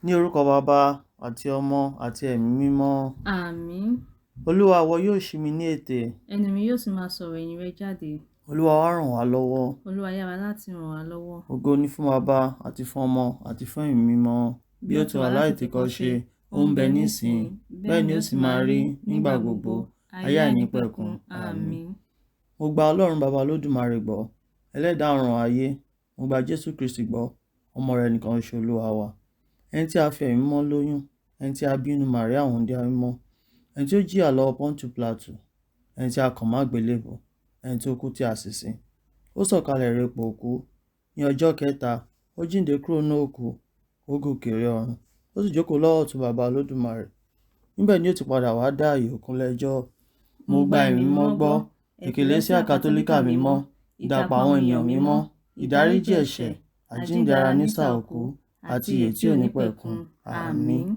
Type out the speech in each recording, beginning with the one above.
Ní orúkọ Baba àti Ọmọ àti Ẹ̀mí Mímọ́. Àmín. Olúwa, ìwọ yóò ṣí mi ní ètè. Ẹnu mi yóò sì máa sọ̀rọ̀ ìyìn rẹ jáde. Olúwa wá ràn wá lọ́wọ́. Olúwa yára láti ràn wá lọ́wọ́. Ògo ni fún Baba àti fún Ọmọ àti fún Ẹ̀mí Mímọ́. Bí ó ti wà láìtèkọ́ṣe, ó ń bẹ nísìn, bẹ́ẹ̀ ni ó sì máa rí nígbà gbogbo, ayé àìnípẹ̀kun. Àmín. Mo gba Ọlọ́run Baba Olódùmarè gbọ́, ẹlẹ́dàá ọ̀run ayé. Mo gba Jésù Kristi gbọ́, ọmọ rẹ̀ nìkan ṣoṣo Olúwa wa. Ẹni tí a fi ẹ̀mí mímọ́ lóyún, ẹni tí a bí nínú Màríà wúńdíá mímọ́, ẹni tí ó jìyà lọ́wọ́ Pọ́ńtù Pílátù, ẹni tí a kàn mọ́ àgbélébùú, ẹni tí ó kú tí a sì sin. Ó sọ̀kalẹ̀ re ipò òkú. Ní ọjọ́ kẹta, ó jíǹde kúrò nínú òkú, ó gòkè re ọ̀run, ó sì jókòó lọ́wọ́ ọ̀tún Baba Olódùmarè. Níbẹ̀ ni ó ti padà wá dá ààyè òkú lẹ́jọ́. Mo gba ẹ̀mí mímọ́ gbọ́, Èkìlẹ́síà Kátólíkà mímọ́, ìdàpọ̀ àwọn ènìyàn mímọ́, ìdáríjì ẹ̀ṣẹ̀, àjíǹde ara nísà òkú, àti ìyè tí ò ní pẹ̀kun. Àmín.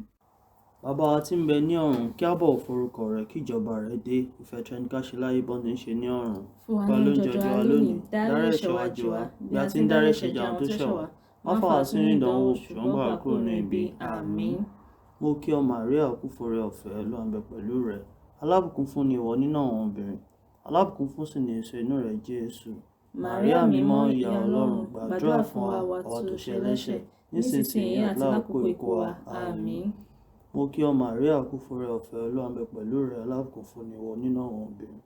Bàbá wa tí ń bẹ ní ọ̀run, kí á bọ̀wọ̀ forúkọ rẹ, kí ìjọba rẹ dé, ìfẹ́ tìrẹ ni ká ṣe láyé bọ́n ti ń ṣe ní ọ̀run. Fún wa Fún wa ní lóúnjẹ oúnjẹ ọjọ́ wa wa lónìí, lónìí, dárí dárí ẹ̀ṣẹ̀ ẹ̀ṣẹ̀ wa wa jì jì wá, wá, bí bí a a ti ti ń ń dárí dárí ẹ̀ṣẹ̀ ẹ̀ṣẹ̀ jì jì àwọn àwọn tó tó ṣẹ̀ ṣẹ̀ wá. wá. Má Má fà fà wá wá sínú sínú ìdánwò, ìdánwò, ṣùgbọ́n ṣùgbọ́n gbà gbà wá kúrò kúrò ní ní ibi. ibi. Àmín. Mo kí ọ Màríà, o kún fún oore ọ̀fẹ́, Olúwa ń bẹ pẹ̀lú rẹ. Alábùkún fún ni ìwọ nínú àwọn obìnrin. Alábùkún fún sì ni èso inú rẹ, Jésù. Màríà mímọ́, ìyá Ọlọ́run, gbàdúrà fún wa àwa tó ṣe ẹlẹ́ṣẹ̀, nísinsìnyí àti lákòókò ikú wa. Àmín. Mo kí ọ Màríà, o kún fún oore ọ̀fẹ́, Olúwa ń bẹ pẹ̀lú rẹ. Alábùkún fún ni ìwọ nínú àwọn obìnrin.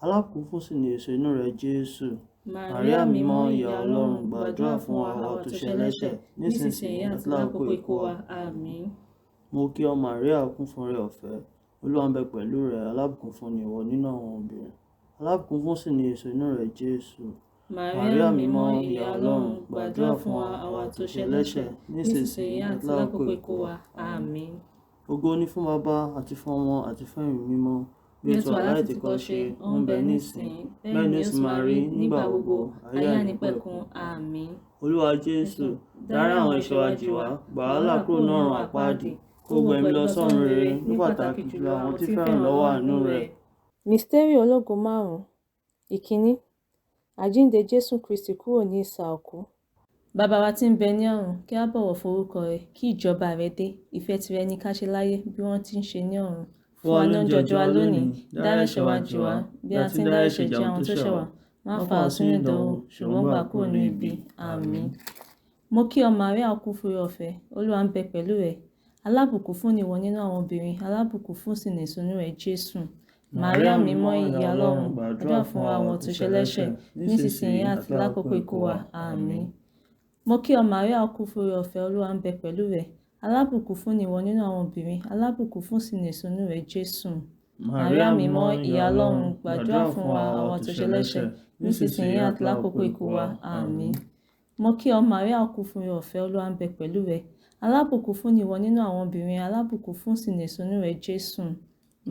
Alábùkún fún sì ni èso inú rẹ, Jésù. Màríà mímọ́, ìyá Ọlọ́run, gbàdúrà fún wa àwa tó ṣe ẹlẹ́ṣẹ̀, nísinsìnyí àti lákòókò ikú wa. Àmín. Mo kí ọ Màríà, o kún fún oore ọ̀fẹ́, Olúwa ń bẹ pẹ̀lú rẹ. Alábùkún fún ni ìwọ nínú àwọn obìnrin. Alábùkún fún sì ni èso inú rẹ, Jésù. Màríà mímọ́, ìyá Ọlọ́run, gbàdúrà fún wa àwa tó ṣe ẹlẹ́ṣẹ̀, nísinsìnyí àti lákòókò ikú wa. Àmín. Ògo ni fún Baba àti fún Ọmọ àti fún Ẹ̀mí Mímọ́. Bí ó ti wà látètèkọ́ṣe, ó ń bẹ nísinsìnyí, bẹ́ẹ̀ ni ó sì máa rí nígbà gbogbo, ayé àìnípẹ̀kun. Àmín. Olúwa Jésù, dárí àwọn ẹ̀ṣẹ̀ wa jì wá, gbà wá là kúrò ní ọ̀run àpáàdì, kó gbogbo ẹ̀mí lọ sọ́run rere, ní pàtàkì jùlọ àwọn tí fẹ́ràn lọ́wọ́ àánú rẹ. Misteri ológo márùn-ún. Ìkíní. Àjíǹde Jésù Kristi kúrò ní isà òkú. Bàbá wa tí ń bẹ ní ọ̀run, kí á bọ̀wọ̀ forúkọ rẹ, kí ìjọba rẹ dé, ìfẹ́ tìrẹ ni ká ṣe láyé bí wọ́n ti ń ṣe ní ọ̀run. Fún wa ní oúnjẹ ọjọ́ wa lónìí, dárí ẹ̀ṣẹ̀ wa jì wá, bí a ti ń dárí ẹ̀ṣẹ̀ jì àwọn tó ṣẹ̀ wá. Má fà wá sínú ìdánwò, ṣùgbọ́n gbà kúrò ní ibi. Àmín. Mo kí ọ Màríà, o kún fún oore ọ̀fẹ́, Olúwa ń bẹ pẹ̀lú rẹ. Alábùkún fún ni ìwọ nínú àwọn obìnrin, alábùkún fún sì ni èso inú rẹ, Jésù. Màríà mímọ́, ìyá Ọlọ́run, gbàdúrà fún wa àwọn tó ṣe ẹlẹ́ṣẹ̀, nísinsìnyí àti lákòókò ikú wa. Àmín. Mo kí ọ Màríà, o kún fún oore ọ̀fẹ́, Olúwa ń bẹ pẹ̀lú rẹ. Alábùkún fún ni ìwọ nínú àwọn obìnrin, alábùkún fún sì ni èso inú rẹ, Jésù. Màríà mímọ́, ìyá Ọlọ́run, gbàdúrà fún wa àwa tó ṣe ẹlẹ́ṣẹ̀, nísinsìnyí àti lákòókò ikú wa. Àmín. Mo kí ọ Màríà, o kún fún oore ọ̀fẹ́, Olúwa ń bẹ pẹ̀lú rẹ. Alábùkún fún ni ìwọ nínú àwọn obìnrin, alábùkún fún sì ni èso inú rẹ, Jésù.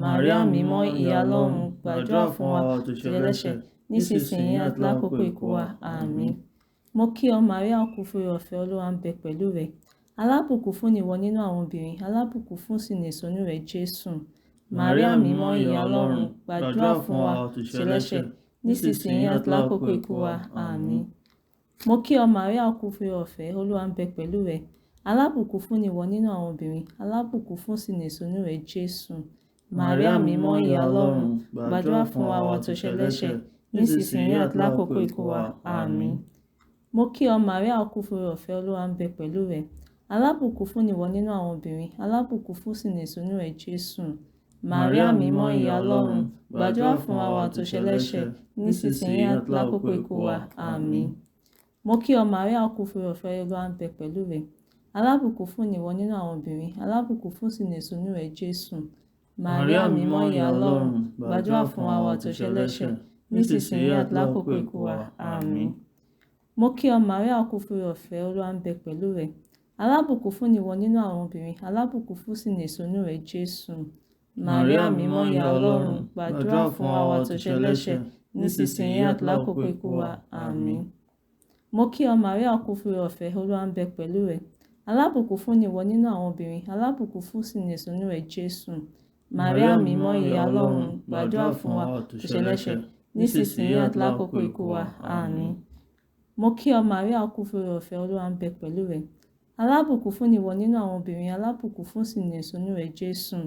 Màríà mímọ́, ìyá Ọlọ́run, gbàdúrà fún wa tó ṣe ẹlẹ́ṣẹ̀, nísinsìnyí àti lákòókò ikú wa. Àmín. Mo kí ọ Màríà, o kún fún oore ọ̀fẹ́, Olúwa ń bẹ pẹ̀lú rẹ. Alábùkún fún ni ìwọ nínú àwọn obìnrin, alábùkún fún sì ni èso inú rẹ, Jésù. Màríà mímọ́, ìyá Ọlọ́run, gbàdúrà fún wa tó ṣe ẹlẹ́ṣẹ̀, nísinsìnyí àti lákòókò ikú wa. Àmín. Mo kí ọ Màríà, o kún fún oore ọ̀fẹ́, Olúwa ń bẹ pẹ̀lú rẹ. Alábùkún fún ni ìwọ nínú àwọn obìnrin, alábùkún fún sì ni èso inú rẹ, Jésù. Màríà mímọ́, ìyá Ọlọ́run, gbàdúrà fún wa àwa tó ṣe ẹlẹ́ṣẹ̀, nísinsìnyí àti lákòókò ikú wa. Àmín. Mo kí ọ Màríà, o kún fún oore ọ̀fẹ́, Olúwa ń bẹ pẹ̀lú rẹ. Alábùkún fún ni ìwọ nínú àwọn obìnrin, alábùkún fún sì ni èso inú rẹ, Jésù. Màríà mímọ́, ìyá Ọlọ́run, gbàdúrà fún wa àwa tó ṣe ẹlẹ́ṣẹ̀, nísinsìnyí àti lákòókò ikú wa. Àmín. Mo kí ọ Màríà, o kún fún oore ọ̀fẹ́, Olúwa ń bẹ pẹ̀lú rẹ. Alábùkún fún ni ìwọ nínú àwọn obìnrin, alábùkún fún sì ni èso inú rẹ, Jésù. Màríà mímọ́, ìyá Ọlọ́run, gbàdúrà fún wa àwa tó ṣe ẹlẹ́ṣẹ̀, nísinsìnyí àti lákòókò ikú wa. Àmín. Mo kí ọ Màríà, o kún fún oore ọ̀fẹ́, Olúwa ń bẹ pẹ̀lú rẹ. Alábùkún fún ni ìwọ nínú àwọn obìnrin, alábùkún fún sì ni èso inú rẹ, Jésù. Màríà mímọ́, ìyá Ọlọ́run, gbàdúrà fún wa àwa tó ṣe ẹlẹ́ṣẹ̀, nísinsìnyí àti lákòókò ikú wa. Àmín. Mo kí ọ Màríà, o kún fún oore ọ̀fẹ́, Olúwa ń bẹ pẹ̀lú rẹ. Alábùkún fún ni ìwọ nínú àwọn obìnrin, alábùkún fún sì ni èso inú rẹ, Jésù. Màríà mímọ́, ìyá Ọlọ́run, gbàdúrà fún wa tó ṣe ẹlẹ́ṣẹ̀, nísinsìnyí àti lákòókò ikú wa. Àmín. Mo kí ọ Màríà, o kún fún oore ọ̀fẹ́, Olúwa ń bẹ pẹ̀lú rẹ. Alábùkún fún ni ìwọ nínú àwọn obìnrin, alábùkún fún sì ni èso inú rẹ, Jésù.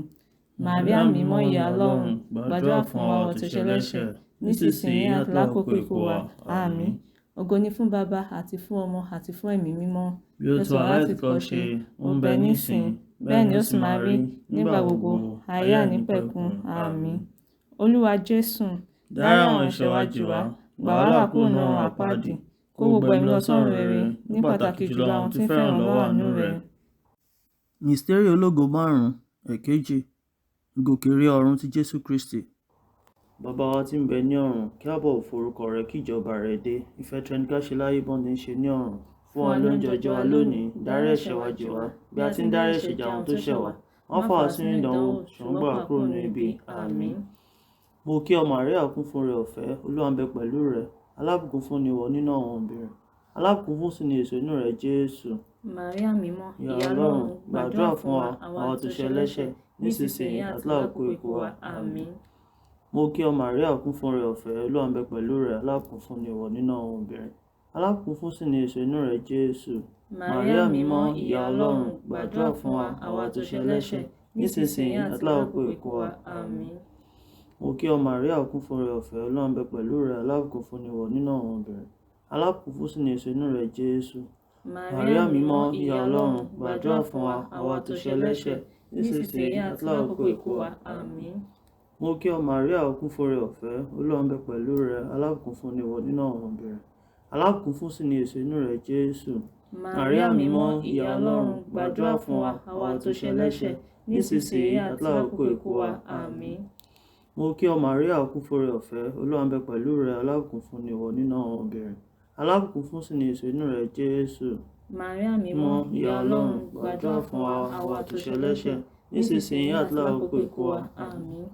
Màríà mímọ́, ìyá Ọlọ́run, gbàdúrà fún àwa tó ṣe ẹlẹ́ṣẹ̀, nísinsìnyí àti lákòókò ikú wa. Àmín. Ògo ni fún Baba àti fún Ọmọ àti fún Ẹ̀mí Mímọ́. Bí ó ti wà látìkọ́ṣe, ó ń bẹ nísìn, bẹ́ẹ̀ ni ó sì máa rí nígbà gbogbo, ayé àìnípẹ̀kun. Àmín. Olúwa Jésù, Dárí àwọn ẹ̀ṣẹ̀ wa jì wá, gbà wá là kúrò nínú ọ̀run àpáàdì, kó gbogbo ẹ̀mí lọ sọ́run rere, ní pàtàkì jùlọ àwọn tí ń fẹ́ ìrànlọ́wọ́ àánú rẹ. Mìsítérì ológo márùn-ún ẹ̀kejì, ìgòkè ọ̀run ti Jésù Kristi. Bàbá wa tí ń bẹ ní ọ̀run, kí a bọ̀wọ̀ fún orúkọ rẹ, kí ìjọba rẹ dé. Ìfẹ́ tìrẹ ni ká ṣe láyé bọ́n ti ń ṣe ní ọ̀run. Fún wa lóúnjẹ ọjọ́ wa lónìí, dárí ẹ̀ṣẹ̀ wa jì wá, bí a ti ń dárí ẹ̀ṣẹ̀ jì àwọn tó ṣẹ̀ wá. Má fà wá sínú ìdánwò, ṣùgbọ́n gbà wá kúrò nínú ibi. Àmín. Mo kí ọ Màríà, kún fún oore ọ̀fẹ́, Olúwa ń bẹ pẹ̀lú rẹ. Alábùkún fún ni ìwọ nínú àwọn obìnrin. Alábùkún fún sì ni èso inú rẹ, Jésù. Màríà mímọ́, Ìyá Ọlọ́run, gbàdúrà fún wa, àwa tó ṣe ẹlẹ́ṣẹ̀, nísinsìnyí àti lákòókò ikú wa. Àmín. Mo kí ọ Màríà, kún fún oore ọ̀fẹ́, Olúwa ń bẹ pẹ̀lú rẹ. Alábùkún fún ni ìwọ nínú àwọn obìnrin. Alábùkún fún sì ni èso inú rẹ, Jésù. Màríà mímọ́, Ìyá Ọlọ́run, gbàdúrà fún wa, àwa tó ṣe ẹlẹ́ṣẹ̀, nísinsìnyí àti lákòókò ikú wa. Àmín. Mo kí ọ Màríà, kún fún oore ọ̀fẹ́, Olúwa ń bẹ pẹ̀lú rẹ. Alábùkún fún ni ìwọ nínú àwọn obìnrin. Alábùkún fún sì ni èso inú rẹ, Jésù. Màríà mímọ́, Ìyá Ọlọ́run, gbàdúrà fún wa, àwa tó ṣe ẹlẹ́ṣẹ̀, nísinsìnyí àti lákòókò ikú wa. Àmín. Mo kí ọ Màríà, kún fún oore ọ̀fẹ́, Olúwa ń bẹ pẹ̀lú rẹ. Alábùkún fún ni ìwọ nínú àwọn obìnrin. Alábùkún fún sì ni èso inú rẹ, Jésù. Màríà mímọ́, Ìyá Ọlọ́run, gbàdúrà fún wa, àwa tó ṣe ẹlẹ́ṣẹ̀, nísinsìnyí àti lákòókò ikú wa. Àmín. Mo kí ọ Màríà, kún fún oore ọ̀fẹ́, Olúwa ń bẹ pẹ̀lú rẹ. Alábùkún fún ni ìwọ nínú àwọn obìnrin. Alábùkún fún sì ni èso inú rẹ, Jésù. Màríà mímọ́, Ìyá Ọlọ́run, gbàdúrà fún wa, àwa tó ṣe ẹlẹ́ṣẹ̀, nísinsìnyí àti lákòókò ikú wa. Àmín.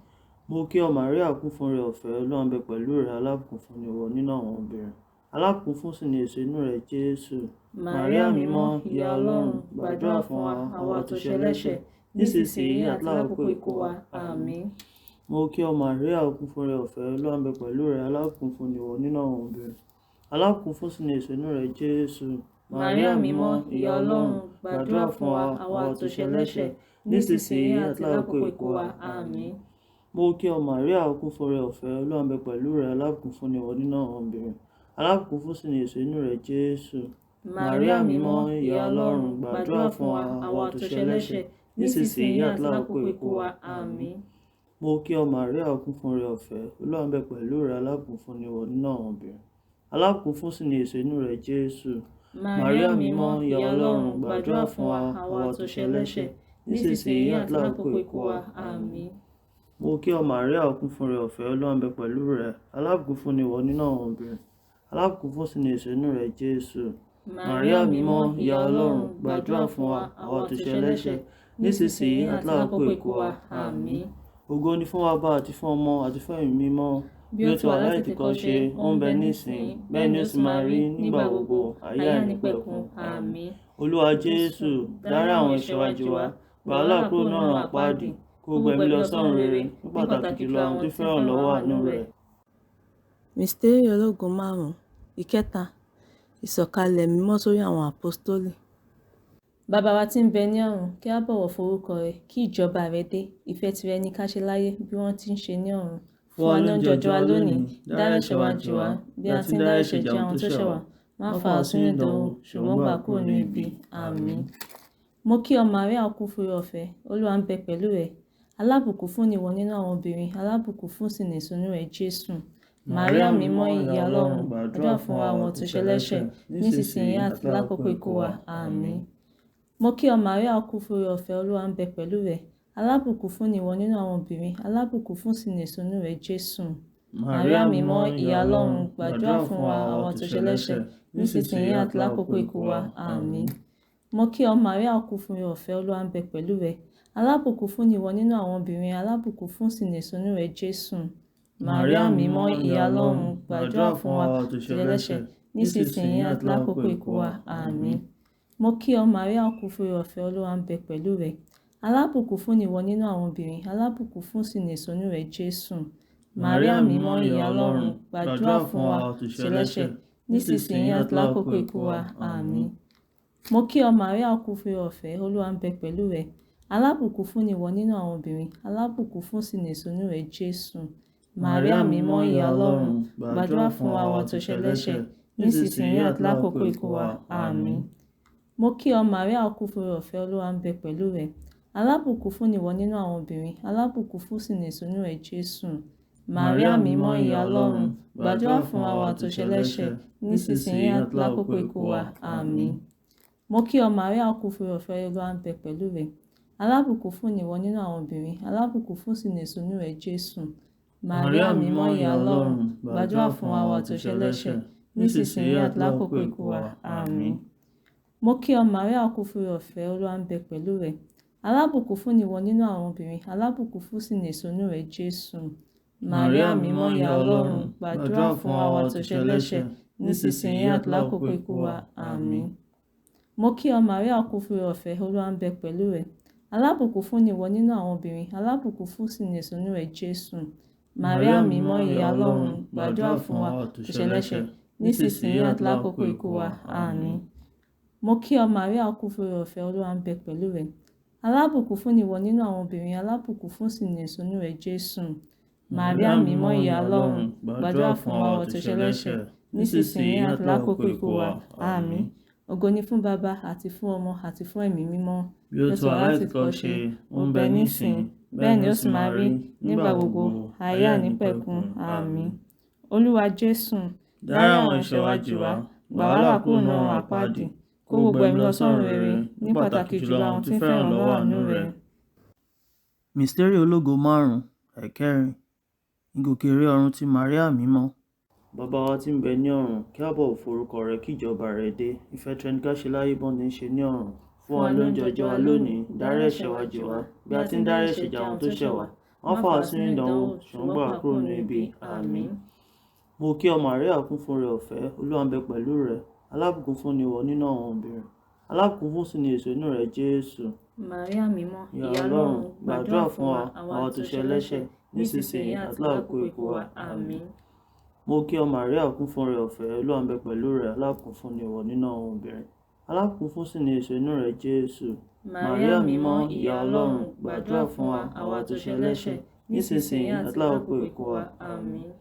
Mo kí ọ Màríà, kún fún oore ọ̀fẹ́, Olúwa ń bẹ pẹ̀lú rẹ. Alábùkún fún ni ìwọ nínú àwọn obìnrin. Alábùkún fún sì ni èso inú rẹ, Jésù. Màríà mímọ́, Ìyá Ọlọ́run, gbàdúrà fún wa, àwa tó ṣe ẹlẹ́ṣẹ̀, nísinsìnyí àti lákòókò ikú wa. Àmín. Mo kí ọ Màríà, kún fún oore ọ̀fẹ́, Olúwa ń bẹ pẹ̀lú rẹ. Alábùkún fún ni ìwọ nínú àwọn obìnrin. Alábùkún fún sì ni èso inú rẹ, Jésù. Màríà mímọ́, Ìyá Ọlọ́run, gbàdúrà fún wa, àwa tó ṣe ẹlẹ́ṣẹ̀, nísinsìnyí àti lákòókò ikú wa. Àmín. Mo kí ọ Màríà, kún fún oore ọ̀fẹ́, Olúwa ń bẹ pẹ̀lú rẹ. Alábùkún fún ni ìwọ nínú àwọn obìnrin. Alábùkún fún sì ni èso inú rẹ, Jésù. Màríà mímọ́, Ìyá Ọlọ́run, gbàdúrà fún wa, àwa tó ṣe ẹlẹ́ṣẹ̀, nísinsìnyí àti lákòókò ikú wa. Àmín. Mo kí ọ Màríà, kún fún oore ọ̀fẹ́, Olúwa ń bẹ pẹ̀lú rẹ. Alábùkún fún ni ìwọ nínú àwọn obìnrin. Alábùkún fún sì ni èso inú rẹ, Jésù. Màríà mímọ́, Ìyá Ọlọ́run, gbàdúrà fún wa, àwa tó ṣe ẹlẹ́ṣẹ̀, nísinsìnyí àti lákòókò ikú wa. Àmín. Mo kí ọ Màríà, kún fún oore ọ̀fẹ́, Olúwa ń bẹ pẹ̀lú rẹ. Alábùkún fún ni ìwọ nínú àwọn obìnrin. Alábùkún fún sì ni èso inú rẹ, Jésù. Màríà mímọ́, Ìyá Ọlọ́run, gbàdúrà fún wa, àwa tó ṣe ẹlẹ́ṣẹ̀, nísinsìnyí àti lákòókò ikú wa. Àmín. Ògo ni fún Baba àti fún Ọmọ àti fún Ẹ̀mí Mímọ́, bí ó ti wà látìkọ́ṣe, ó ń bẹ nísìnyí, bẹ́ẹ̀ ni ó sì máa rí nígbà gbogbo, ayé àìnípẹ̀kun. Àmín. Olúwa Jésù, dárí àwọn ẹ̀ṣẹ̀ wa jì wá, gbà wá là kúrò nínú ọ̀run àpáàdì, kó gbogbo ẹ̀mí lọ sọ́run rere, ní pàtàkì jùlọ àwọn tó fẹ́ràn lọ́wọ́ àánú rẹ. Mìsítérì ológo márùn-ún. Ìkẹta, ìsọ̀kalẹ̀ mímọ́ sórí àwọn àpọ́stólì. Bàbá wa tí ń bẹ ní ọ̀run, kí a bọ̀wọ̀ fún orúkọ rẹ, kí ìjọba rẹ dé, ìfẹ́ tìrẹ ni ká ṣe láyé bí wọ́n ti ń ṣe ní ọ̀run. Fún wa ní oúnjẹ ọjọ́ wa lónìí, dárí ẹ̀ṣẹ̀ wa jì wá, bí a ti ń dárí ẹ̀ṣẹ̀ jì àwọn tó ṣẹ̀ wá. Má fà wá sínú ìdánwò, ṣùgbọ́n gbà kúrò ní ibi. Àmín. Mo kí ọ Màríà, kún fún oore ọ̀fẹ́, Olúwa ń bẹ pẹ̀lú rẹ. Alábùkún fún ni ìwọ nínú àwọn obìnrin, alábùkún fún sì ni èso inú rẹ, Jésù. Màríà mímọ́, Ìyá Ọlọ́run, gbàdúrà fún wa àwọn tó ṣe ẹlẹ́ṣẹ̀, nísinsìnyí àti lákòókò ikú wa. Àmín. Mo kí ọ Màríà, kún fún oore ọ̀fẹ́, Olúwa ń bẹ pẹ̀lú rẹ. Alábùkún fún ni ìwọ nínú àwọn obìnrin, alábùkún fún sì ni èso inú rẹ, Jésù. Màríà mímọ́, Ìyá Ọlọ́run, gbàdúrà fún wa àwọn tó ṣe ẹlẹ́ṣẹ̀, nísinsìnyí àti lákòókò ikú wa. Àmín. Mo kí ọ Màríà, kún fún oore ọ̀fẹ́, Olúwa ń bẹ pẹ̀lú rẹ. Alábùkún fún ni ìwọ nínú àwọn obìnrin, alábùkún fún sì ni èso inú rẹ, Jésù. Màríà mímọ́, Ìyá Ọlọ́run, gbàdúrà fún wa tó ṣe ẹlẹ́ṣẹ̀, nísinsìnyí àti lákòókò ikú wa. Àmín. Mo kí ọ Màríà, kún fún oore ọ̀fẹ́, Olúwa ń bẹ pẹ̀lú rẹ. Alábùkún fún ni ìwọ nínú àwọn obìnrin, alábùkún fún sì ni èso inú rẹ, Jésù. Màríà mímọ́, Ìyá Ọlọ́run, gbàdúrà fún wa tó ṣe ẹlẹ́ṣẹ̀, nísinsìnyí àti lákòókò ikú wa. Àmín. Mo kí ọ Màríà, ó kún fún oore ọ̀fẹ́, Olúwa ń bẹ pẹ̀lú rẹ. Alábùkún fún ni ìwọ nínú àwọn obìnrin, alábùkún fún sì ni èso inú rẹ, Jésù. Màríà mímọ́, ìyá Ọlọ́run, gbàdúrà fún àwa tó ṣe ẹlẹ́ṣẹ̀, nísinsìnyí àti lákòókò ikú wa. Àmín. Mo kí ọ Màríà, ó kún fún oore ọ̀fẹ́, Olúwa ń bẹ pẹ̀lú rẹ. Alábùkún fún ni ìwọ nínú àwọn obìnrin, alábùkún fún sì ni èso inú rẹ, Jésù. Màríà mímọ́, ìyá Ọlọ́run, gbàdúrà fún àwa tó ṣe ẹlẹ́ṣẹ̀, nísinsìnyí àti lákòókò ikú wa. Àmín. Mo kí ọ Màríà, ó kún fún oore ọ̀fẹ́, Olúwa ń bẹ pẹ̀lú rẹ. Alábùkún fún ni ìwọ nínú àwọn obìnrin, alábùkún fún sì ni èso inú rẹ, Jésù. Màríà mímọ́, ìyá Ọlọ́run, gbàdúrà fún àwa tó ṣe ẹlẹ́ṣẹ̀, nísinsìnyí àti lákòókò ikú wa. Àmín. Mo kí ọ Màríà, ó kún fún oore ọ̀fẹ́, Olúwa ń bẹ pẹ̀lú rẹ. Alábùkún fún ni ìwọ nínú àwọn obìnrin, alábùkún fún sì ni èso inú rẹ, Jésù. Màríà mímọ́, ìyá Ọlọ́run, gbàdúrà fún àwa tó ṣe ẹlẹ́ṣẹ̀, nísinsìnyí àti lákòókò ikú wa. Àmín. Mo kí ọ Màríà, ó kún fún oore ọ̀fẹ́, Olúwa ń bẹ pẹ̀lú rẹ. Alábùkún fún ni ìwọ nínú àwọn obìnrin, alábùkún fún sì ni èso inú rẹ, Jésù. Màríà mímọ́, ìyá Ọlọ́run, gbàdúrà fún wa tó ṣe ẹlẹ́ṣẹ̀, nísinsìnyí àti lákòókò ikú wa. Àmín. Mo kí ọ Màríà, ó kún fún oore ọ̀fẹ́, Olúwa ń bẹ pẹ̀lú rẹ. Alábùkún fún ni ìwọ nínú àwọn obìnrin, alábùkún fún sì ni èso inú rẹ, Jésù. Màríà mímọ́, ìyá Ọlọ́run, gbàdúrà fún àwa tó ṣe ẹlẹ́ṣẹ̀, nísinsìnyí àti lákòókò ikú wa. Àmín. Ògo ni fún Baba àti fún Ọmọ àti fún Ẹ̀mí Mímọ́. Bí ó ti wà látìkọ́ṣe, ó ń bẹ nísìnyí, bẹ́ẹ̀ ni ó sì máa rí nígbà gbogbo, ayé àìnípẹ̀kun. Àmín. Olúwa Jésù, Dárí àwọn ẹ̀ṣẹ̀ wa jì wá, gbà wá là kúrò nínú ọ̀run àpáàdì, kó gbogbo ẹ̀mí lọ sọ́run rere, ní pàtàkì jùlọ àwọn tí ń fẹ́ ìrànlọ́wọ́ àánú rẹ. Mìsítérì ológo márùn-ún, ẹ̀kẹrin, ìgòkè ọ̀run ti Màríà mímọ́. Bàbá wa tí ń bẹ ní ọ̀run, kí a bọ̀wọ̀ fún orúkọ rẹ, kí ìjọba rẹ dé. Ìfẹ́ tìrẹ ni ká ṣe láyé bọ́n ti ń ṣe ní ọ̀run. Fún wa lóúnjẹ ọjọ́ wa lónìí, dárí ẹ̀ṣẹ̀ wa jì wá, bí a ti ń dárí ẹ̀ṣẹ̀ jì àwọn tó ṣẹ̀ wá. Má fà wá sínú ìdánwò, ṣùgbọ́n gbà wá kúrò nínú ibi. Àmín. Mo kí ọ Màríà, kún fún oore ọ̀fẹ́, Olúwa ń bẹ pẹ̀lú rẹ. Alábùkún fún ni ìwọ nínú àwọn obìnrin. Alábùkún fún sì ni èso inú rẹ, Jésù. Màríà mímọ́, Ìyá Ọlọ́run, gbàdúrà fún wa, àwa tó ṣe ẹlẹ́ṣẹ̀, nísinsìnyí àti lákòókò ikú wa. Àmín. Mo kí ọ Màríà, kún fún oore ọ̀fẹ́, Olúwa ń bẹ pẹ̀lú rẹ. Alábùkún fún ni ìwọ nínú àwọn obìnrin. Alábùkún fún sì ni èso inú rẹ, Jésù. Màríà mímọ́, ìyá Ọlọ́run, gbàdúrà fún wa, àwa tó ṣe ẹlẹ́ṣẹ̀, nísinsìnyí àti lákòókò ikú wa. Àmín.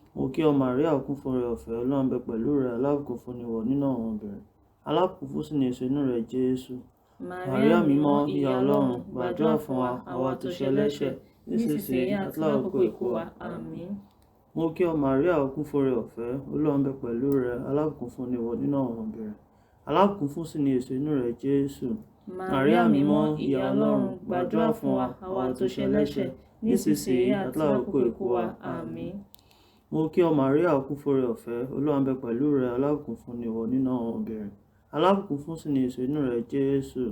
Mo kí ọ Màríà, kún fún oore ọ̀fẹ́, Olúwa ń bẹ pẹ̀lú rẹ. Alábùkún fún ni ìwọ nínú àwọn obìnrin. Alábùkún fún sì ni èso inú rẹ, Jésù. Màríà mímọ́, ìyá Ọlọ́run, gbàdúrà fún wa, àwa tó ṣe ẹlẹ́ṣẹ̀, nísinsìnyí àti lákòókò ikú wa. Àmín. Mo kí ọ Màríà, ó kún fún oore ọ̀fẹ́, Olúwa ń bẹ pẹ̀lú rẹ. Alábùkún fún ni ìwọ nínú àwọn obìnrin. Alábùkún fún sì ni èso inú rẹ, Jésù. Màríà mímọ́, ìyá Ọlọ́run, gbàdúrà fún wa, àwa tó ṣe ẹlẹ́ṣẹ̀, nísinsìnyí àti lákòókò ikú wa. Àmín. Mo kí ọ Màríà, ó kún fún oore ọ̀fẹ́, Olúwa ń bẹ pẹ̀lú rẹ. Alábùkún fún ni ìwọ nínú àwọn obìnrin. Alábùkún fún sì ni èso inú rẹ, Jésù.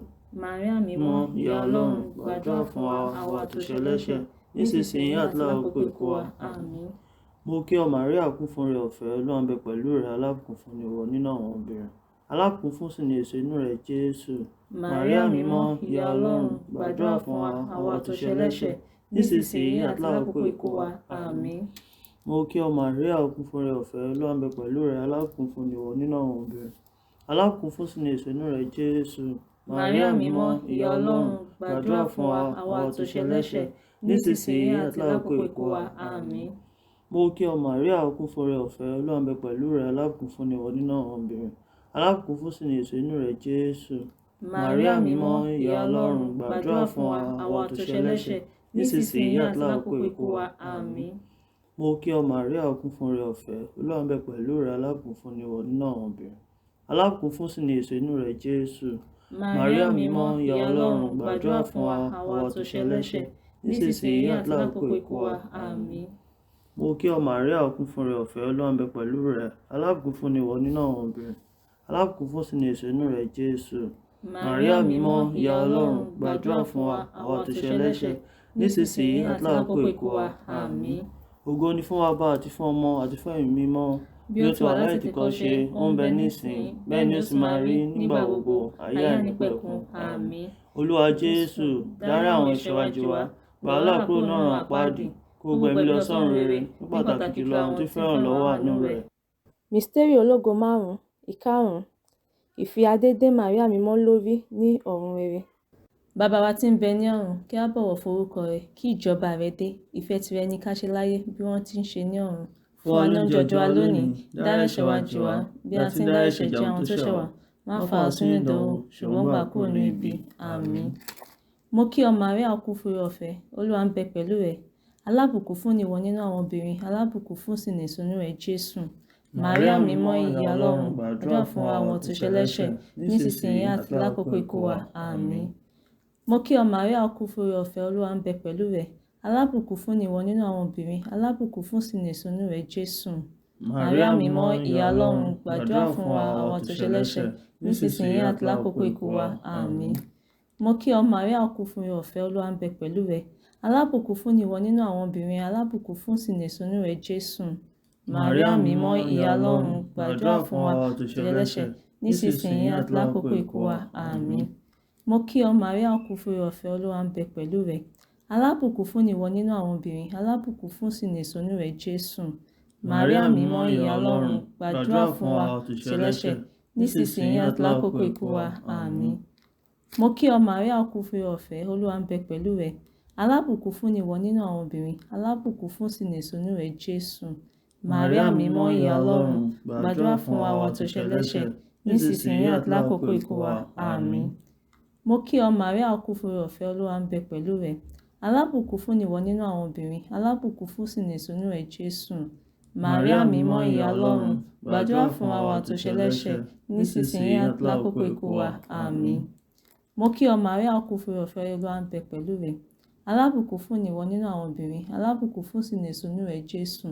Màríà mímọ́, ìyá Ọlọ́run, gbàdúrà fún wa, àwa tó ṣe ẹlẹ́ṣẹ̀, nísinsìnyí àti lákòókò ikú wa. Àmín. Mo kí ọ Màríà, kún fún oore ọ̀fẹ́, Olúwa ń bẹ pẹ̀lú rẹ. Alábùkún fún ni ìwọ nínú àwọn obìnrin. Alábùkún fún sì ni èso inú rẹ, Jésù. Màríà mímọ́, ìyá Ọlọ́run, gbàdúrà fún wa, àwa tó ṣe ẹlẹ́ṣẹ̀, nísinsìnyí àti lákòókò ikú wa. Àmín. Mo kí ọ Màríà, ó kún fún oore ọ̀fẹ́, Olúwa ń bẹ pẹ̀lú rẹ. Alábùkún fún ni ìwọ nínú àwọn obìnrin. Alábùkún fún sì ni èso inú rẹ, Jésù. Màríà mímọ́, ìyá Ọlọ́run, gbàdúrà fún wa, àwa tó ṣe ẹlẹ́ṣẹ̀, nísinsìnyí àti lákòókò ikú wa. Àmín. Mo kí ọ Màríà, ó kún fún oore ọ̀fẹ́, Olúwa ń bẹ pẹ̀lú rẹ. Alábùkún fún ni ìwọ nínú àwọn obìnrin. Alábùkún fún sì ni èso inú rẹ, Jésù. Màríà mímọ́, ìyá Ọlọ́run, gbàdúrà fún wa, àwa tó ṣe ẹlẹ́ṣẹ̀, nísinsìnyí àti lákòókò ikú wa. Àmín. Mo kí ọ Màríà, ó kún fún oore ọ̀fẹ́, Olúwa ń bẹ pẹ̀lú rẹ. Alábùkún fún ni ìwọ nínú àwọn obìnrin. Alábùkún fún sì ni èso inú rẹ, Jésù. Màríà mímọ́, ìyá Ọlọ́run, gbàdúrà fún wa, àwa tó ṣe ẹlẹ́ṣẹ̀, nísinsìnyí àti lákòókò ikú wa. Àmín. Mo kí ọ Màríà, ó kún fún oore ọ̀fẹ́, Olúwa ń bẹ pẹ̀lú rẹ. Alábùkún fún ni ìwọ nínú àwọn obìnrin. Alábùkún fún sì ni èso inú rẹ, Jésù. Màríà mímọ́, ìyá Ọlọ́run, gbàdúrà fún wa, àwa tó ṣe ẹlẹ́ṣẹ̀, nísinsìnyí àti lákòókò ikú wa. Àmín. Ògo ni fún Baba àti fún Ọmọ àti fún Ẹ̀mí Mímọ́. Bí ó ti wà látètèkọ́ṣe, ó ń bẹ nísìnyí, bẹ́ẹ̀ ni ó sì máa rí nígbà gbogbo, ayé àìnípẹ̀kun. Àmín. Olúwa Jésù, dárí àwọn ẹ̀ṣẹ̀ wa jì wá, gbà wá là kúrò nínú ọ̀run àpáàdì, kó gbogbo ẹ̀mí lọ sọ́run rere, ní pàtàkì jùlọ àwọn tó fẹ́ràn lọ́wọ́ àánú rẹ̀. Mìsítérì ológo márùn-ún, ìkarùn-ún, Ìfi adé dé Màríà mímọ́ lórí ní ọ̀run rere. Bàbá wa tí ń bẹ ní ọ̀run, kí a bọ̀wọ̀ forúkọ rẹ, kí ìjọba rẹ dé, ìfẹ́ tìrẹ ni ká ṣe láyé bí wọ́n ti ń ṣe ní ọ̀run. Fún wa lóúnjẹ ọjọ́ wa lónìí, dárí ẹ̀ṣẹ̀ wa jì wá, bí a ti ń dárí ẹ̀ṣẹ̀ jì àwọn tó ṣẹ̀ wá. Má fà wá sínú ìdánwò, ṣùgbọ́n gbà kúrò ní ibi. Àmín. Mo kí ọ Màríà, ó kún fún oore-ọ̀fẹ́, Olúwa ń bẹ pẹ̀lú rẹ. Alábùkún fún ni ìwọ nínú àwọn obìnrin, alábùkún fún sì ni èso inú rẹ, Jésù. Màríà mímọ́, ìyá Ọlọ́run, gbàdúrà fún wa àwọn tó ṣẹlẹ́ṣẹ̀, nísinsìnyí àti lákòókò ikú wa. Àmín. Mo kí ọ Màríà, ó kún fún oore-ọ̀fẹ́, Olúwa ń bẹ pẹ̀lú rẹ. Alábùkún fún ni ìwọ nínú àwọn obìnrin, alábùkún fún sì ni èso inú rẹ, Jésù. Màríà mímọ́, ìyá Ọlọ́run, gbàdúrà fún wa àwọn tó ṣẹlẹ́ṣẹ̀, nísinsìnyí àti lákòókò ikú wa. Àmín. Mo kí ọ Màríà, ó kún fún oore-ọ̀fẹ́, Olúwa ń bẹ pẹ̀lú rẹ. Alábùkún fún ni ìwọ nínú àwọn obìnrin, alábùkún fún sì ni èso inú rẹ, Jésù. Màríà mímọ́, ìyá Ọlọ́run, gbàdúrà fún wa tó ṣẹlẹ́ṣẹ̀, nísinsìnyí àti lákòókò ikú wa. Àmín. Mo kí ọ Màríà, ó kún fún oore-ọ̀fẹ́, Olúwa ń bẹ pẹ̀lú rẹ. Alábùkún fún ni ìwọ nínú àwọn obìnrin, alábùkún fún sì ni èso inú rẹ, Jésù. Màríà mímọ́, ìyá Ọlọ́run, gbàdúrà fún wa tó ṣẹlẹ́ṣẹ̀, nísinsìnyí àti lákòókò ikú wa. Àmín. Mo kí ọ Màríà, ó kún fún oore-ọ̀fẹ́, Olúwa ń bẹ pẹ̀lú rẹ. Alábùkún fún ni ìwọ nínú àwọn obìnrin, alábùkún fún sì ni èso inú rẹ, Jésù. Màríà mímọ́, ìyá Ọlọ́run, gbàdúrà fún wa àwọn tó ṣẹlẹ́ṣẹ̀, nísinsìnyí àti lákòókò ikú wa. Àmín. Mo kí ọ Màríà, ó kún fún oore-ọ̀fẹ́, Olúwa ń bẹ pẹ̀lú rẹ. Alábùkún fún ni ìwọ nínú àwọn obìnrin, alábùkún fún sì ni èso inú rẹ, Jésù. Màríà mímọ́, ìyá Ọlọ́run, gbàdúrà fún wa àwọn tó ṣẹlẹ́ṣẹ̀, nísinsìnyí àti lákòókò ikú wa. Àmín. Mo kí ọ Màríà, ó kún fún oore-ọ̀fẹ́, Olúwa ń bẹ pẹ̀lú rẹ. Alábùkún fún ni ìwọ nínú àwọn obìnrin, alábùkún fún sì ni èso inú rẹ, Jésù.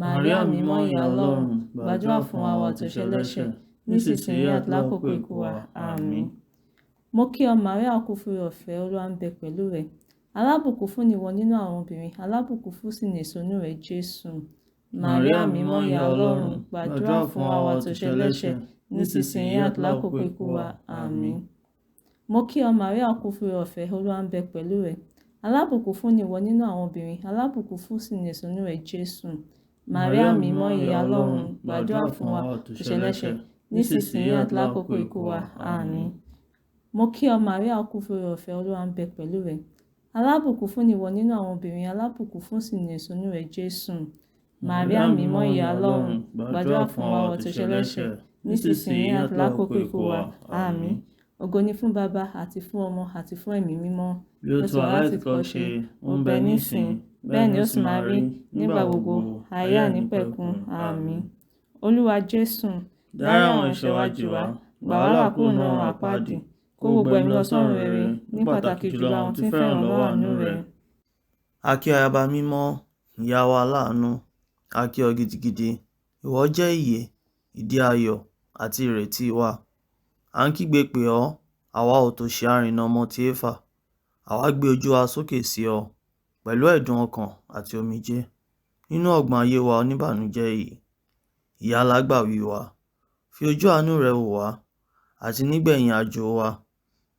Màríà mímọ́, ìyá Ọlọ́run, gbàdúrà fún wa àwọn tó ṣẹlẹ́ṣẹ̀, nísinsìnyí àti lákòókò ikú wa. Àmín. Mo kí ọ Màríà, ó kún fún oore-ọ̀fẹ́, Olúwa ń bẹ pẹ̀lú rẹ. Alábùkún fún ni ìwọ nínú àwọn obìnrin, alábùkún fún sì ni èso inú rẹ, Jésù. Màríà mímọ́, ìyá Ọlọ́run, gbàdúrà fún wa àwọn tó ṣẹlẹ́ṣẹ̀, nísinsìnyí àti lákòókò ikú wa. Àmín. Mo kí ọ Màríà, ó kún fún oore-ọ̀fẹ́, Olúwa ń bẹ pẹ̀lú rẹ. Alábùkún fún ni ìwọ nínú àwọn obìnrin, alábùkún fún sì ni èso inú rẹ, Jésù. Màríà mímọ́, ìyá Ọlọ́run, gbàdúrà fún wa tó ṣẹlẹ́ṣẹ̀, nísinsìnyí àti lákòókò ikú wa. Àmín. Mo kí ọ Màríà, ó kún fún oore-ọ̀fẹ́, Olúwa ń bẹ pẹ̀lú rẹ. Alábùkún fún ni ìwọ nínú àwọn obìnrin, alábùkún fún sì ni èso inú rẹ, Jésù. Màríà mímọ́, ìyá Ọlọ́run, gbàdúrà fún wa àwọn tó ṣẹlẹ́ṣẹ̀, nísinsìnyí àti lákòókò ikú wa. Àmín. Ògo ni fún Baba àti fún Ọmọ àti fún Ẹ̀mí mímọ́. Bí ó ti wà látìkọ́ṣe, ó ń bẹ nísìn, bẹ́ẹ̀ ni ó sì máa rí nígbà gbogbo, ayé àìnípẹ̀kun. Àmín. Olúwa Jésù, Dárí àwọn ẹ̀ṣẹ̀ wa jì wá, gbà wá là kúrò nínú ọ̀run àpáàdì, kó gbogbo ẹ̀mí lọ sọ́run rere, ní pàtàkì jùlọ àwọn tí ń fẹ́ ìrànlọ́wọ́ àánú rẹ. A kí ayaba mímọ́, ìyá wa aláàánú, a kí ọ gidigidi. Ìwọ jẹ́ ìyè, ìdí ayọ̀ àti ìrètí wa. À ń kígbe pè ọ́, àwa òtòṣì arìnà ọmọ ti Éfà. Àwa gbé ojú wa sókè sí ọ, pẹ̀lú ẹ̀dùn ọkàn àti omijé. Nínú ọ̀gbun ayé wa oníbànújẹ́ yìí, ìyá alágbàwí wa, fi ojú àánú rẹ wò wá, àti nígbẹ̀yìn àjò wa.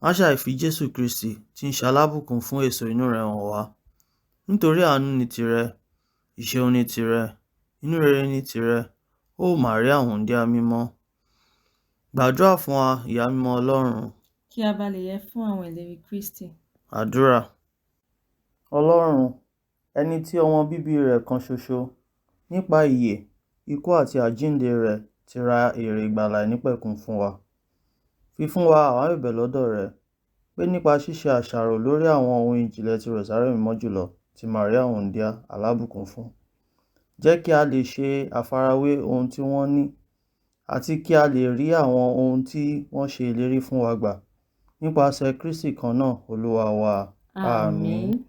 Má ṣàì fi Jésù Kristi tí ń ṣe alábùkún fún èso inú rẹ hàn wá. Nítorí àánú ni tìrẹ, ìṣeun ni tìrẹ, inú rere ni tìrẹ, ó Màríà wúńdíá mímọ́. Gbàdúrà fún wa, ìyá mímọ́ Ọlọ́run. Kí a bá lè yẹ fún àwọn ìlérí Kristi. Àdúrà. Ọlọ́run, ẹni tí ọmọ bíbí rẹ̀ kan ṣoṣo, nípa ìyè, ikú àti àjíǹde rẹ̀ ti ra èrè ìgbàlà àìnípẹ̀kun fún wa. Fi fún wa, àwa ń bẹ̀bẹ̀ lọ́dọ̀ rẹ, pé nípa ṣíṣe àṣàrò lórí àwọn ohun ìjìnlẹ̀ ti Rosary mímọ́ jùlọ ti Màríà wúńdíá alábùkún fún. Jẹ́ kí a lè ṣe àfarawé ohun tí wọ́n ní, àti kí a lè rí àwọn ohun tí wọ́n ṣe ìlérí fún wa gbà. Nípasẹ̀ Kristi kan náà, Olúwa wa. Àmín.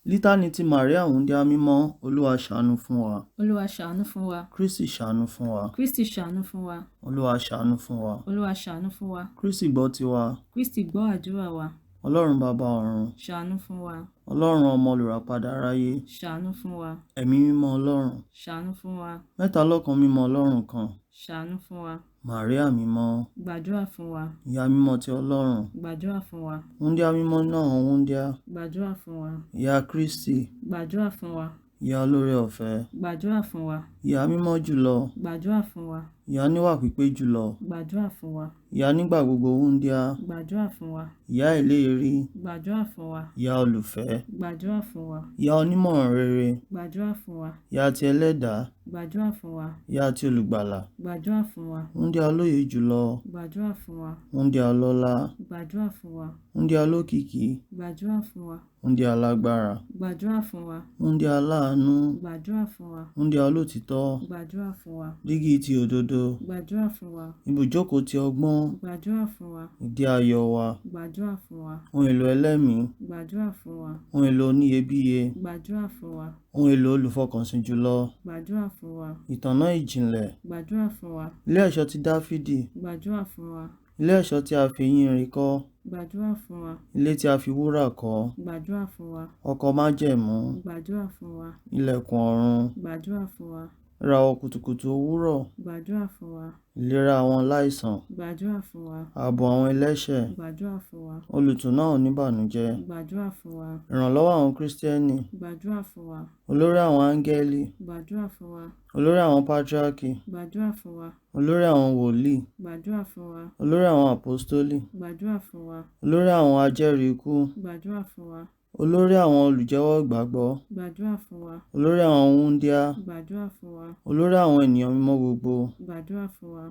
Lítánì ti Màríà wúńdíá mímọ́, Olúwa ṣàánú fún wa. Olúwa ṣàánú fún wa. Kristi ṣàánú fún wa. Kristi ṣàánú fún wa. Olúwa ṣàánú fún wa. Olúwa ṣàánú fún wa. Kristi gbọ́ tiwa. Kristi gbọ́ àdúrà wa. Ọlọ́run bàbá ọ̀run. Ṣàánú fún wa. Ọlọ́run ọmọ olùràpadà aráyé. Ṣàánú fún wa. Ẹ̀mí mímọ́ Ọlọ́run. Ṣàánú fún wa. Mẹ́ta lọ́kan mímọ́ Ọlọ́run kan. Ṣàánú fún wa. Màríà mímọ́. Gbàdúrà fún wa. Ìyá mímọ́ ti Ọlọ́run. Gbàdúrà fún wa. Wúńdíá mímọ́ náà wúńdíá. Gbàdúrà fún wa. Ìyá Kristi. Gbàdúrà fún wa. Ìyá olóore ọ̀fẹ́. Gbàdúrà fún wa. Ìyá mímọ́ jùlọ. Gbàdúrà fún wa. Ìyá níwà pípé jùlọ. Gbàdúrà fún wa. Ìyá nígbà gbogbo wúńdíá. Gbàdúrà fún wa. Ìyá ìléèrí. Gbàdúrà fún wa. Ìyá olùfẹ́. Gbàdúrà fún wa. Ìyá onímọ̀ràn rere. Gbàdúrà fún wa. Ìyá ti ẹlẹ́dàá. Gbàdúrà fún wa. Ìyá ti olùgbàlà. Gbàdúrà fún wa. Wúńdíá olóye jùlọ. Gbàdúrà fún wa. Wúńdíá ọlọ́lá. Gbàdúrà fún wa. Wúńdíá olókìkí. Gbàdúrà fún wa. Wúńdíá alágbára. Gbàdúrà fún wa. Wúńdíá aláàánú. Gbàdúrà fún wa. Wúńdíá olótìítọ́. Gbàdúrà fún wa. Dígí ti òdodo. Gbàdúrà fún wa. Ibùjókòó ti ọgbọ́n. Gbàdúrà fún wa. Ìdí ayọ̀ wa. Gbàdúrà fún wa. Ohun èlò ẹlẹ́mìí. Gbàdúrà fún wa. Ohun èlò oníyebíye. Gbàdúrà fún wa. Ohun èlò olùfọkànsìn jùlọ. Gbàdúrà fún wa. Ìtànná ìjìnlẹ̀. Gbàdúrà fún wa. Ilé ẹ̀ṣọ́ ti Dáfídì. Gbàdúrà fún wa. Ilé ẹ̀ṣọ́ tí a fi eyín irin kọ́. Gbàdúrà fún wa. Ilé tí a fi wúrà kọ́. Gbàdúrà fún wa. Ọkọ̀ májẹ̀mú. Gbàdúrà fún wa. Ilẹ̀kùn ọ̀run. Gbàdúrà fún wa. Ìràwọ̀ kùtùkùtù òwúrọ̀. Gbàdúrà fún wa. Ìlera àwọn aláìsàn. Gbàdúrà fún wa. Ààbò àwọn ẹlẹ́ṣẹ̀. Gbàdúrà fún wa. Olùtùnú àwọn oníbànújẹ́. Gbàdúrà fún wa. Ìrànlọ́wọ́ àwọn Krístẹ́nì. Gbàdúrà fún wa. Olórí àwọn áńgẹ́lì. Gbàdúrà fún wa. Olórí àwọn pátírákì. Gbàdúrà fún wa. Olórí àwọn wòlíì. Gbàdúrà fún wa. Olórí àwọn àpọ́stólì. Gbàdúrà fún wa. Olórí àwọn ajẹ́rìí ikú. Gbàdúrà fún wa. Olórí àwọn olùjẹ́wọ́ ìgbàgbọ́. Gbàdúrà fún wa. Olórí àwọn wúńdíá. Gbàdúrà fún wa. Olórí àwọn ènìyàn mímọ́ gbogbo. Gbàdúrà fún wa.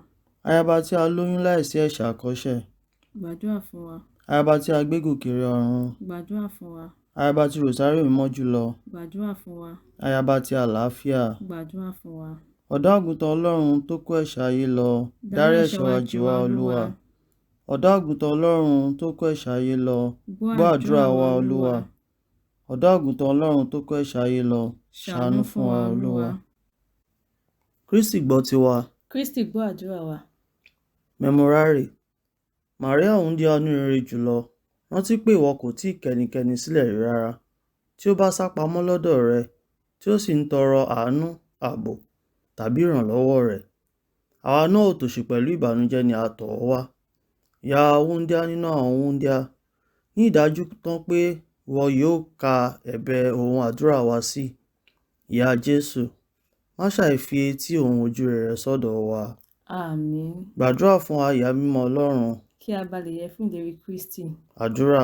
Ayaba tí a lóyún láìsí ẹ̀ṣẹ̀ àkọ́ṣẹ̀. Gbàdúrà fún wa. Ayaba tí a gbé gòkè re ọ̀run. Gbàdúrà fún wa. Ayaba ti Ròsárì mímọ́ jùlọ. Gbàdúrà fún wa. Ayaba ti àlàáfíà. Gbàdúrà fún wa. Ọ̀dọ́ àgùntàn Ọlọ́run tó kó ẹ̀ṣẹ̀ ayé lọ, dárí ẹ̀ṣẹ̀ wa jì wá, Olúwa. Ọ̀dọ́ àgùntàn Ọlọ́run tó kó ẹ̀ṣẹ̀ ayé lọ, gbọ́ àdúrà wa, Olúwa. Ọ̀dọ́ àgùntàn Ọlọ́run tó kó ẹ̀ṣẹ̀ ayé lọ, ṣàánú fún wa, Olúwa. Kristi gbọ́ tiwa. Kristi gbọ́ àdúrà wa. Memorare. Màríà wúńdíá onírere jùlọ, rántí pé ìwọ kò tíì kẹnikẹ́ni sílẹ̀ rí rárá, tí ó bá sá pamọ́ lọ́dọ̀ rẹ, tí ó sì ń tọrọ àánú, ààbò tàbí ìrànlọ́wọ́ rẹ̀. Àwa náà òtòṣì pẹ̀lú ìbànújẹ́ ni a tọ̀ ọ́ wá. Ìyá wúńdíá nínú àwọn wúńdíá, ní ìdájú tán pé ìwọ yóò ka ẹ̀bẹ̀ òun àdúrà wa sí. Ìyá Jésù, má ṣàì fi etí òun ojú rere sọ́dọ̀ wa. Àmín. Gbàdúrà fún wa, Ìyá mímọ́ Ọlọ́run. Kí a bá lè yẹ fún ìlérí Kristi. Àdúrà.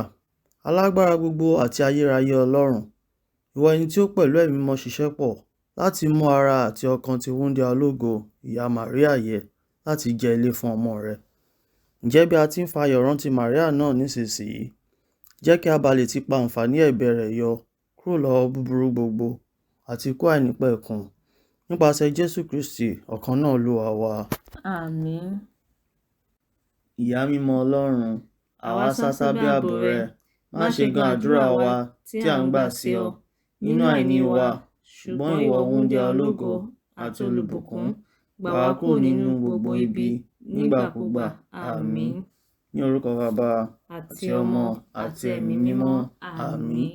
Alágbára gbogbo àti ayérayé Ọlọ́run, ìwọ ẹni tí ó pẹ̀lú ẹ̀mí mímọ́ ṣiṣẹ́ pọ̀ láti mú ara àti ọkàn ti wúńdíá ológo Ìyá Màríà yẹ láti jẹ́ ilé fún ọmọ rẹ̀. Ǹjẹ́ bí a ti ń fayọ̀ rántí Màríà náà nísinsìnyí, jẹ́ kí a bá lè tipa àǹfààní ẹ̀bẹ̀ rẹ̀ yọ kúrò lọ́wọ́ búburú gbogbo àti ikú àìnípẹ̀kun. Nípasẹ̀ Jésù Kristi, ọ̀kan náà Olúwa wa. Àmín. Ìyá mímọ́ Ọlọ́run, àwa sá sábẹ́ ààbò rẹ. Má ṣe gan àdúrà wa tí à ń gbà sí ọ nínú àìní wa, ṣùgbọ́n ìwọ wúńdíá ológo àti olùbùkún, gbà wá kúrò nínú gbogbo ibi nígbàkúgbà. Àmín. Ní orúkọ Bàbá Àti ọmọ àti ẹ̀mí mímọ́. Àmín.